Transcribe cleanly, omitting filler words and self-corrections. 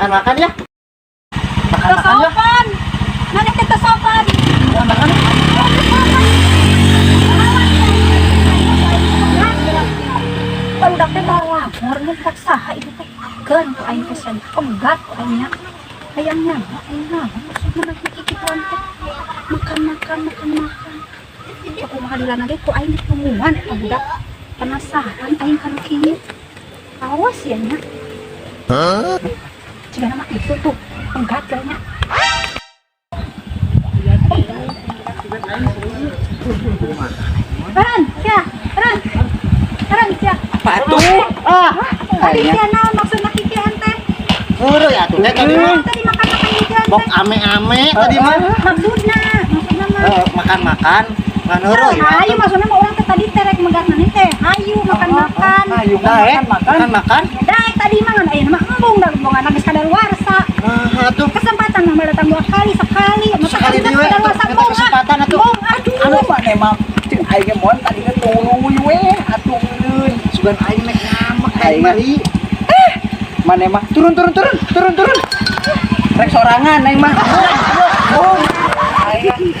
Makan-makan ya. Makan-makan ya. Tasopan. Mana teh tasopan? Makan. Barudak teh balagor nu tak saha itu teh. Keun ku aing teh sen pegat ku aing nya. Hayang nyaho aing naon maksudna nanti kikituan teh. Makan makan makan makan. Sok kumaha dilana ge ku aing ditungguan eta budak. Penasaran aing kana kieu. Awas ya nya. Jika nama itu tuh pegat kayaknya. Ran, ya, Ran. Ran, ya. Apa tuh? Ah, Tadi dia naon maksudna kikian teh? Heureun ya tuh teh tadi mah. Tadi makan-makan kikian Bok teh. ame-ame tadi mah. Maksudna, maksudna mah. Eh, makan-makan. Ngan heureun ya. Hayu maksudna mah urang teh tadi teh rek megat maneh teh. Hayu makan-makan. Ayo Daek, makan-makan. makan-makan. Daek tadi mah ngan ayeuna mah embung da embungan geus kadaluarsa. Nah, atuh. Kesempatan mah datang dua kali, sekali. Masa Sekali geus deui we, kadaluarsa atuh. Eta embung ah. kesempatan atuh. Embung aduh. Anu maneh mah cek aing ge moal tadi ge tuluy we atuh eureun. Sugan aing nek ngamek Aing aing mah. mari. Maneh mah turun turun turun turun turun. Rek sorangan aing mah. Oh. Aing.